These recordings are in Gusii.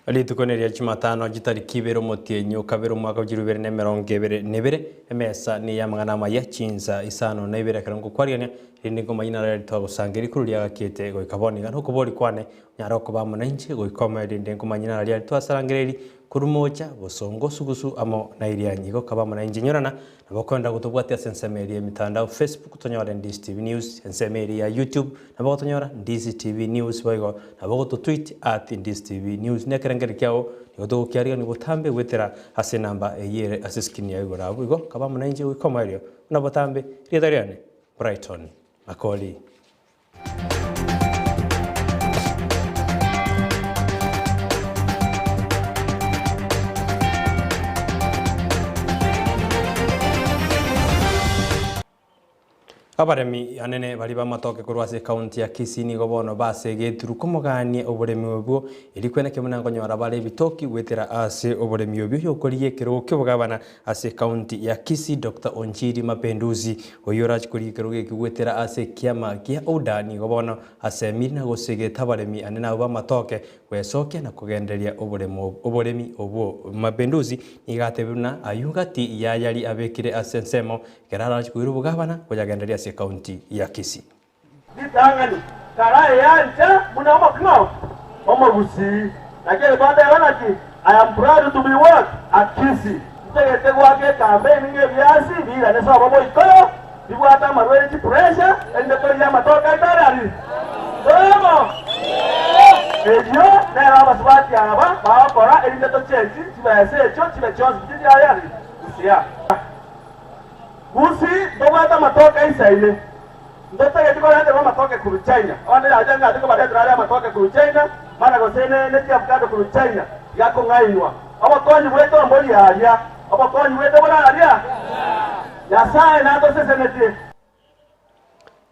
Rituko neria Jumatano chitariki ibere omotienyi o kabere omwaka o chilifu ibere na emerongo ebere na ebere, emesa ney'amang'ana amaya, chinsa isano na ibere ekero ngokwarigania, erinde nkomanye naro ritwagosanga erikuru riagakiete goika bono iga. Nokobori kwane onyare okoba amo nainche goika omoerio erinde nkomanye naro riria twasarangereiri korwa moocha, bosongo, sugusu amo na irianyi. Igo kaba amo nainche nyorana, nabo okoenda gotobwatia ase ensemo eria y'emitandao, Facebook tonyore Ndisi TV News, ensemo eria ya YouTube Nabo gotonyora Ndizi TV News boigo nabo gototweet at Ndizi TV News na ekerengerio kiao nigo togokiarigania botambe goetera ase enamba eyio ere ase escreen yao igoro abwo igo kaba amo nainche goika omoerio buna botambe rieta riane Brighton Makori. Abaremi anene baria b'amatoke korwa ase ekaunti ya Kisii nigo bono basegetirwe komogania oboremi obwo erio kweneke buna nkonyora bare ebitoki goetera ase oboremi obio yokorigia ekerogo ki'obogabana ase ekaunti ya Kisii Doctor Onchiri Mapenduzi oyio orache korigia ekerogo eki goetera ase ekiama gia UDA nigo bono asemiri na gosegeta abaremi anene abwo b'amatoke Gwesokia na kogendereria oboremo oboremi obwo. Mapenduzi nigo atebire buna ayio gati y'ayari abekire ase ensemo ekero arache koira obogabana koyagendereria ase ekaunti ya Kisii. Ritang'ani, taraeancha buna omokng'o omogusii. Naki egototeba naki, I am proud to be what? A Kisii. Ntagete goaka ekampeini ng'a ebiasi biirane sobo boikoyo, bibwate amarwaire chipressure, erinde torie amatoke aito are aria. Tore amo? Erio nero abasubati aba bagokora erinde tochenchi chibesa echio chibe chionsi chiria are aria Busia. Gusii ntobwate amatoke aisaine. Ntotageti korenterwa amatoke korwa China. Abande yacha ng'a tikobaretera are amatoke korwa China, mana gose ne ne chiavocado korwa China, tiga kong'ainwa. Obokonyi bwaito mbori aria. Obokonyi bwaito bore aria. Nyasae natosesenetie.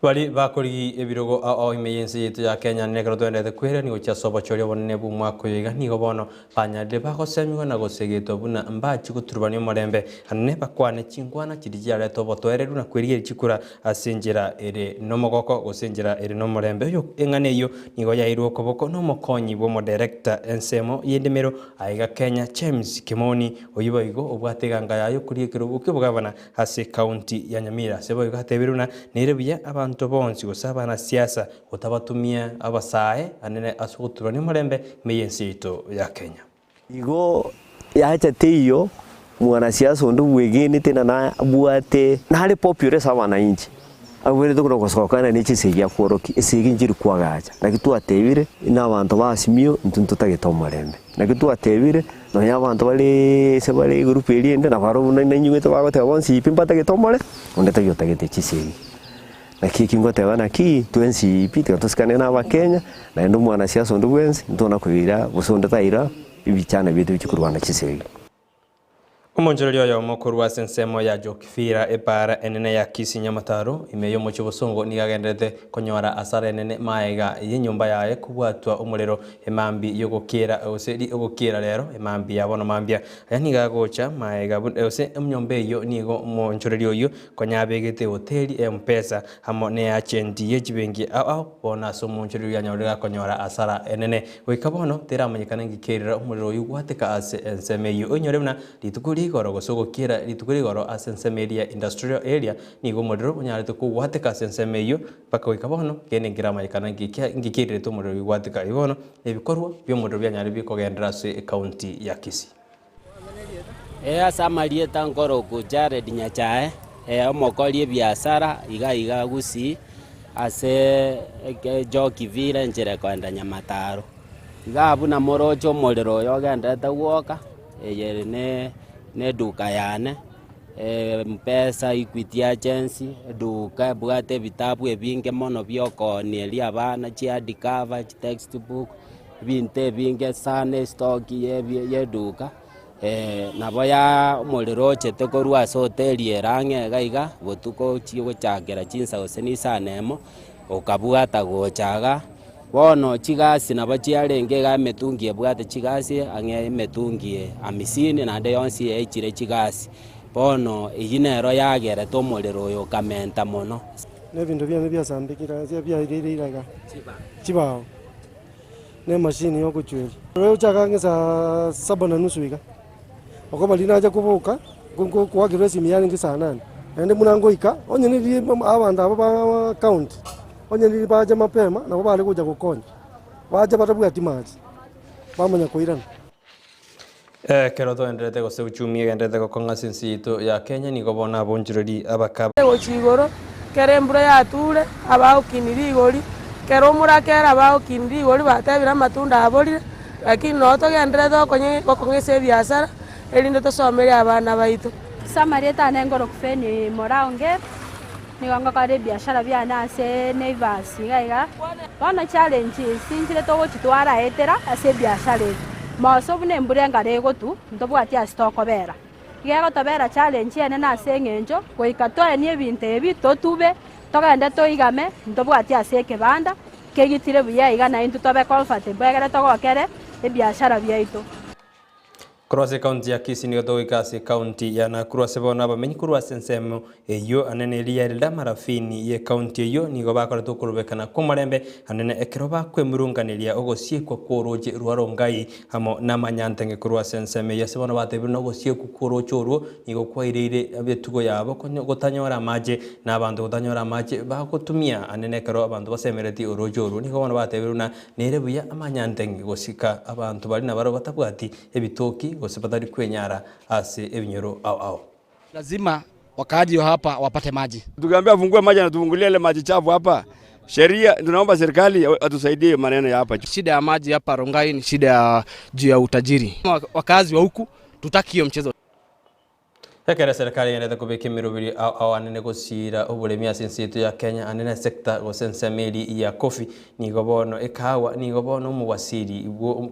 Baria bakorigia ebirogo ao ao ime y'ense yaito ya Kenya nekero toenderete kweherania gochia ase obochori obonene bw'omwaka oyo iga nigo bono banyarire bagosemigwa na gosegetwa buna mbachie goturubania omorembe anene bakwane chinkwana chiria chiareta obotoereru na kwerigeria chikura ase enchera ere nomogoko gose enchera ere nomorembe. Oyo eng'ana eyio nigo yairwe okoboko nomokonyi bw'omoderekta ensemo y'endemero aiga Kenya James Kimoni oyio boigo obwate eganga yaye okorigia ekerogo ki'obogabana ase ekaunti ya Nyamira. Ase boigo atebire buna nere buya abanto bonsi gose abanasiasa gotabatumia abasae anene ase ogoturania omorembe ime y'ense yaito ya Kenya. Igo yacha teiyo mwanasiasa onde bwegenete na nabwate nare popular ase abanainchi, abwenerete korwa gosokana ne chisegi akworokia esegi nchiri kwagacha. Naki twatebire na abanto ba Azimio intwe ntotagete omorembe. Naki twatebire nonya abanto bareee ase bare egroup eria ende nabarobwo buna nainywete bagoteba bonsi pi mbatagete omore, onde taiyo otagete chisegi. Naki eki ngoteba naki, twensi pi tiga tosikane na abakenya, naende omwanasiasa onde bwensi, ntona koira gose onde taira ebichana biaito bichie korwana chisegi. Omonchoreri oyomo korwa ase ensemo ya Jokifira, epaara enene ya Kisii Nyamataro, ime y'omochie o Bosongo nigo agendererete konyora asara enene maega y'enyomba yaye kobwatwa omorero emambia y'ogokiera gose ogokiera rero emambia ya bono mambia. Aya nigo agocha maega gose enyomba eyio nigo omonchoreri oyio Konya abegete ehoteli, M-Pesa, amo neachenti ye chibenki ao ao, bono ase omoonchoreria oyo anyorire gakonyora asara enene. Goika bono teramanyekana inki kerire omorero oyio gwateka ase ensemo eyio. Oinyore buna rituko ria igoro gose ogokiera rituko ria igoro ase ensemo eria ya industrial area nigo omorero onyarete kogwateka ase ensemo eyio mpaka goika bono kende nkeramanyekana inki inki kerirete omorero oyio gwateka. Igo bono ebikorwa bi'omorero bianyarire bikogenderera ase ecounty ya Kisii. Ee ase amarieta nkorokwa Jared Nyachae, omokori ebiasara iga iga Gusii, ase Joki Villa enchera ekoenda Nyamataro. Iga abwo namoroche omorero oyo ogenderete gwoka, eye ne eduka yane, Mpesa, Equity Agency, eduka ebwate ebitabu ebinge mono bia okooneria abana, chihardcover, chitextbook. Ebinto ebinge sana estoki y'eduka, nabo ya omorero ochete korwa ase hoteli ere ang'e iga iga, botuko ochie gochakera chinsa gose na isano emo, okabwata gocha igaa. Bono chigasi nabo chiarenge igaa emetungi ebwate chigasi ang'e emetungi hamisini naende yonsi yaichire chigasi. Bono eyio nero yagerete omorero oyo okamenta mono. Na ebinto biane biasambekire ase biairire iraga chibao. na emashini ya ogochweria. Rochaka ang'e saa saba na nusu iga, okoba riria nacha koboka, nkoakerwa esimi yarenge saa nane, naende buna ngoika, onye riria abanto aba ba county, onye riria bacha mapema, nabo bare gocha gokonya, bacha batabwati mache, bamanya koirana. Ekero toenderete gose uchumi egenderete gokong'a ase ense yaito ya Kenya, nigo bono abonchoreri abaka. Gochia igoro, kera embura yature, abagokinia rigori, kera omorakera abagokinia rigori batebire amatunda aborire, lakini noo togendererete gokonya gokong'esa ebiasara, erinde tosomerie abana baito. Ase amarieta ane ngoroku Feni Moraonge, nigo ngokora ebiashara biane ase Naivas iga iga. Bono challenges nchire togochitwaraetera ase ebiashara eye, moso buna embura engare egotwa, ntobwati ase tokobera. Iga egotobera challenge enene ase eng'encho, goika toenie ebinto ebi, totube, togende toigame, ntobwati ase ekebanda, kegitire buya iga naintwe tobe comfortable egere togokere ebiashara biaito. Korwa ase ekaunti ya Kisii nigo togoika ase ekaunti ya Nakuru ase bono abamenyi korwa ase ensemo eyio anene eria ya Eldama Ravine ye ekaunti eyio nigo bakorete okorobekana kw'omorembe anene ekero bakwemurunganeria ogosiekwa kw'orooche rwa Rongai amo namanyantenge korwa ase ensemo eyio ase bono batebire buna ogosiekwa kw'orooche orwo nigo kwaireire etugo yabo gotanyora amache na abanto gotanyora amache bagotumia anene ekero abanto basemeretie orooche orwo nigo bono batebire buna Nere buya amanyanteng'e gosika abanto baria nabarabwo batabwati ebitoki gose batari kwenyara ase ebinyoro ao ao. Lazima wakaaji wa hapa wapate maji. Tukiambia afungue maji anatufungulia ile maji chafu hapa. Sheria tunaomba serikali atusaidie maneno ya hapa. Shida ya maji hapa Rongai ni shida ya juu ya utajiri. Wakazi wa huku tutaki hiyo mchezo. Ekero eserekari egenderete kobeka emeroberi ao ao anene gosiira oboremi ase ense yaito ya Kenya ande na sector gose ensemo eria ya coffee nigo bono ekahawa nigo bono omowasiri bwo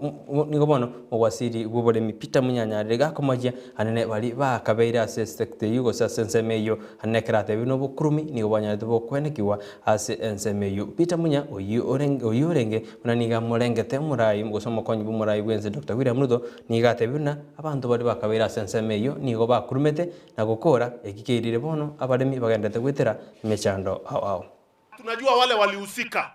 nigo bono omowasiri bw'oboremi Peter Munyanya iga akomochia anene baria bakabeire ase esector eyio gose ase ensemo eyio anene ekero atebiwe na obokurumi nigo bwanyarete bokwenekigwa ase ensemo eyio. Peter Munya oyio orenge oyio orenge buna nigo amorengete omorai gose omokonyi bw'omorai bw'ense Doctor William Ruto nigo atebiwe buna Abanto baria bakabeire ase ensemo eyio nigo bakurumete na gokora, eki keirire bono abaremi bagenderete goetera emechando ao ao. Tunajua wale walihusika,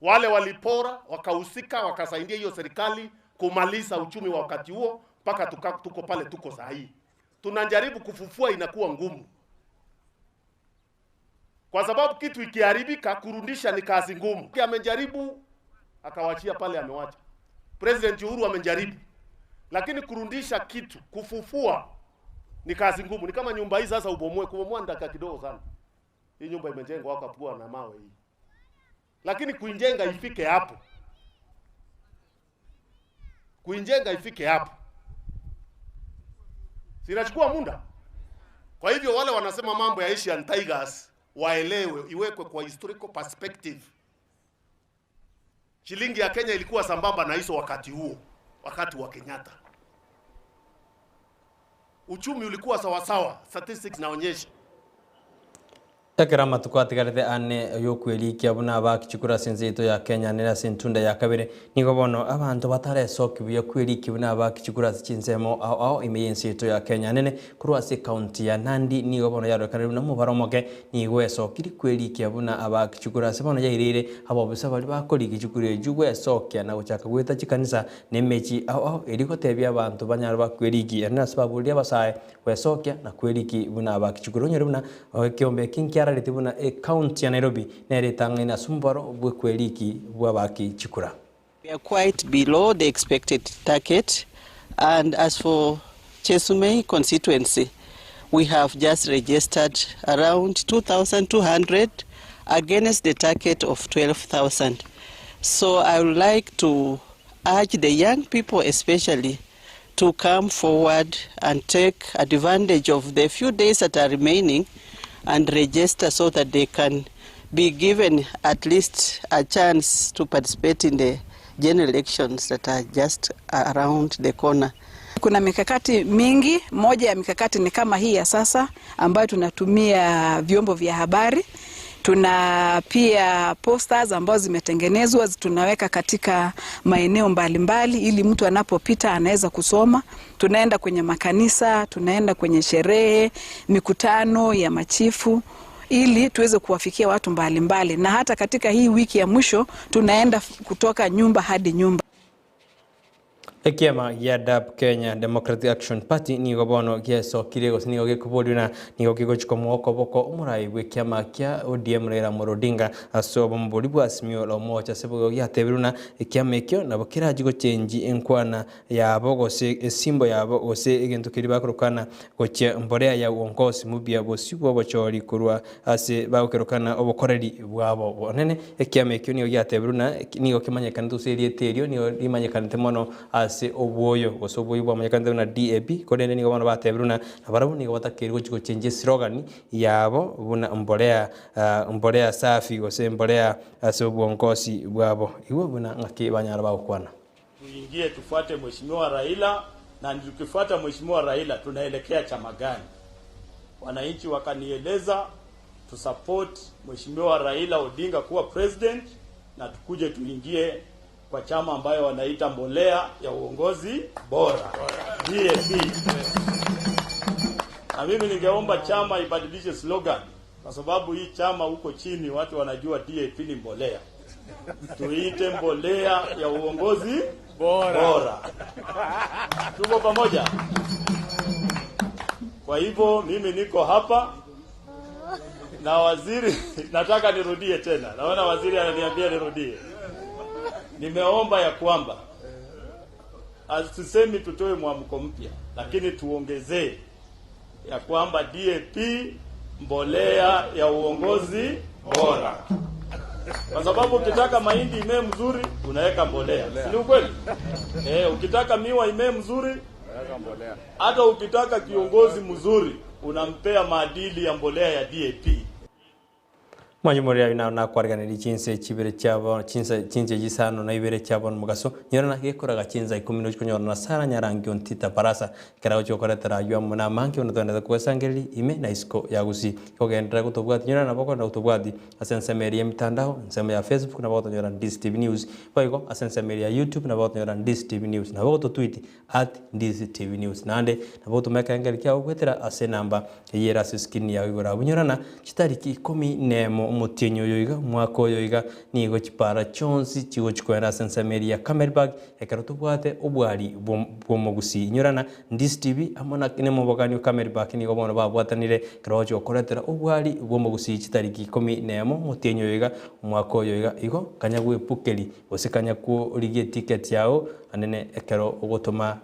wale walipora wakahusika, wakasaidia hiyo serikali kumaliza uchumi wa wakati huo mpaka tuka, tuko pale tuko saa hii. Tunajaribu kufufua, inakuwa ngumu kwa sababu kitu ikiharibika kurudisha ni kazi ngumu. Amejaribu akawachia pale, amewacha. President Uhuru amejaribu, lakini kurudisha kitu, kufufua ni kazi ngumu. Ni kama nyumba hii sasa ubomoe, kubomoa ni dakika kidogo sana. Hii nyumba imejengwa wakapua na mawe hii, lakini kuijenga ifike hapo, kuijenga ifike hapo sinachukua muda. Kwa hivyo wale wanasema mambo ya Asian Tigers waelewe, iwekwe kwa historical perspective. Shilingi ya Kenya ilikuwa sambamba na hizo wakati huo, wakati wa Kenyatta. Uchumi ulikuwa sawasawa, statistics naonyesha. Ekero amatuko atigarete ane y'okwerikia buna abakichikura ase ense yaito ya Kenya nere ase entunda ya kabere, nigo bono abanto bataresoki buya kwerikia buna abakichikura ase chinsemo ao ao ime y'ense yaito ya Kenya nene korwa ase ekaunti ya Nandi nigo bono yarorekanire buna omobaro omoke nigo esokiri kwerikia buna abakichikura ase bono yaireire abobisa baria bakorigia chikura echio gwesokia na gochaka goeta chikanisa na emechi ao ao erio gotebia abanto banyare bakwerikia nere ase baboria abasae Gwesokia na kweriki buna abakichukuru onyore buna ekeombe eki nkiarareti buna ecounty ya Nairobi nere etang'aine ase omobaro bw'ekweriki bw'abakichukura. We are quite below the expected target and as for Chesumei constituency we have just registered around 2,200 against the target of 12,000. So I would like to urge the young people especially to come forward and take advantage of the few days that are remaining and register so that they can be given at least a chance to participate in the general elections that are just around the corner. Kuna mikakati mingi. Moja ya mikakati ni kama hii ya sasa ambayo tunatumia vyombo vya habari. Tuna pia posters ambazo zimetengenezwa tunaweka katika maeneo mbalimbali ili mtu anapopita anaweza kusoma. Tunaenda kwenye makanisa, tunaenda kwenye sherehe, mikutano ya machifu ili tuweze kuwafikia watu mbalimbali mbali. Na hata katika hii wiki ya mwisho tunaenda kutoka nyumba hadi nyumba. Ekiama gia DAP Kenya Democratic Action Party nigo bono giesokire gose nigo gekoborio na nigo kegochi komoa okoboko omorai bw'ekiama kia ODM Raila Amolo Odinga ase obomobori bwa Azimio la Umoja ase boigo giatebirwe na ekiama ekio nabo kerachi gochenji enkwana yabo gose esimbo yabo gose egento keria bakorokana gochia mborea ya uongozi mubia bosio bw'obochori korwa ase bagokerokana obokoreri bwabo bonene. Ekiama ekio nigo giatebirwe na nigo kemanyekanete gose erieta erio nigo rimanyekanete mono ase obwoyo gose obwoyo bwamanyekanete buna DAP, korende nigo bono batebirwe na nabarabwo nigo batakeire gochia gochenjia eslogan yabo buna mbolea mbolea safi gose mbolea ase obwongosi bwabo. Igwe buna ng'aki banyara bagokwana. Tuingie tufuate Mheshimiwa Raila, na tukifuata Mheshimiwa Raila tunaelekea chama gani? Wananchi wakanieleza tusupport Mheshimiwa Raila Odinga kuwa president na tukuje tuingie kwa chama ambayo wanaita mbolea ya uongozi bora DAP. Na mimi ningeomba chama ibadilishe slogan, kwa sababu hii chama huko chini watu wanajua DAP ni mbolea. Tuite mbolea ya uongozi bora, bora. Tuko pamoja? Kwa hivyo mimi niko hapa na waziri nataka nirudie tena, naona waziri ananiambia nirudie. Nimeomba ya kwamba hatusemi tutoe mwamko mpya, lakini tuongezee ya kwamba DAP mbolea ya uongozi bora, kwa sababu ukitaka mahindi imee mzuri unaweka mbolea, si ni ukweli? Eh, ukitaka miwa imee mzuri, hata ukitaka kiongozi mzuri unampea maadili ya mbolea ya DAP. Mwanyuma oria nao nakwariganirie chinsa chibere chiabo chinsa chinsa chisano na ibere chiabo mogaso nyorana gekoraga chinsa ikomi nochi konyora na Sara Nyarangi Ontita Barasa ekero agochi gokoretera aywo amo na amange buna togendete kwesangereria ime na isiko ya gusii. Kogenderera gotobwati nyorana nabo okogenda gotobwati ase ensemo eria ya emitandao ensemo ya Facebook nabo ogotonyora Ndizi TV News boigo ase ensemo eria ya YouTube nabo ogotonyora Ndizi TV News nabo ogototweet at Ndizi TV News naende nabo ogotumeka ekengeri kiago goetera ase enamba Eyio ere ase escreen yao igoro abwo. Nyorana chitariki ikomi nemo omotienyi oyo iga, omwaka oyo iga, nigo chipara chionsi chigochi koenda ase ensemo eria ya Camelback ekero tobwate obwari bw'omogusii. Nyorana Ndizi TV amo na nemobogani o Camelback nigo bono babwatanire ekero bagochi gokoretera obwari bw'omogusii chitariki ikomi nemo omotienyi oyo iga, omwaka oyo iga. Igo kanya gwepukeri gose kanya korigia eticket yao anene ekero ogotoma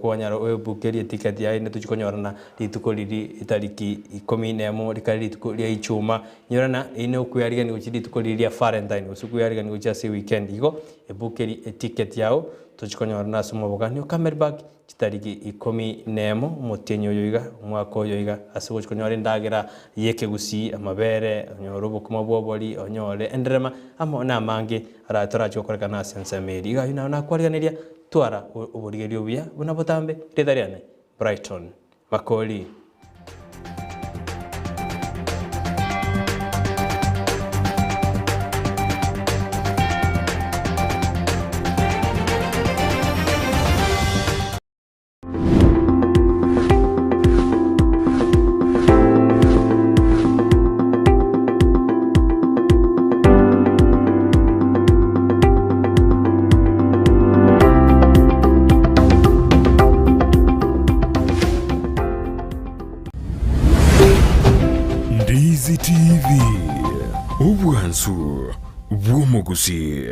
kwanyara oebukerie eticket yaye inde tochi konyorana Rituko riria etariki ikomi nemo rikare rituko ria Ichuma. Nyorana, eyio nokwearigania gochia rituko riria ria Valentine gose okwearigania gochia ase eweekend. Igo ebukeri eticket yao tochie konyorana ase omobogani o Camelback chitariki ikomi nemo omotienyi oyo iga, omwaka oyo iga, ase ogochia konyora endagera y'ekegusii, amabere, onyore obokima bw'obori, onyore enderema, amo namange ara torachie gokorekana ase ensemo eria. Iga ayio naro nakwariganeria, twara oborigereria obuya buna botambe rieta riane. Brighton Makori. Ndizi TV, obwansu bw'omogusii.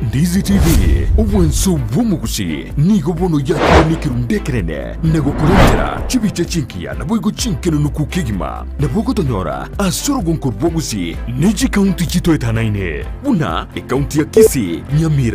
Ndizi TV, obwansu bw'omogusii nigo bono yakire nekerundu ekenene na gokorentera chibicha chingiya naboigo chinkenenuku kegima. Nabo ogotonyora ase orogonko rwa Gusii ne chikaunti chitoetanaine buna ekaunti ya Kisii, Nyamira.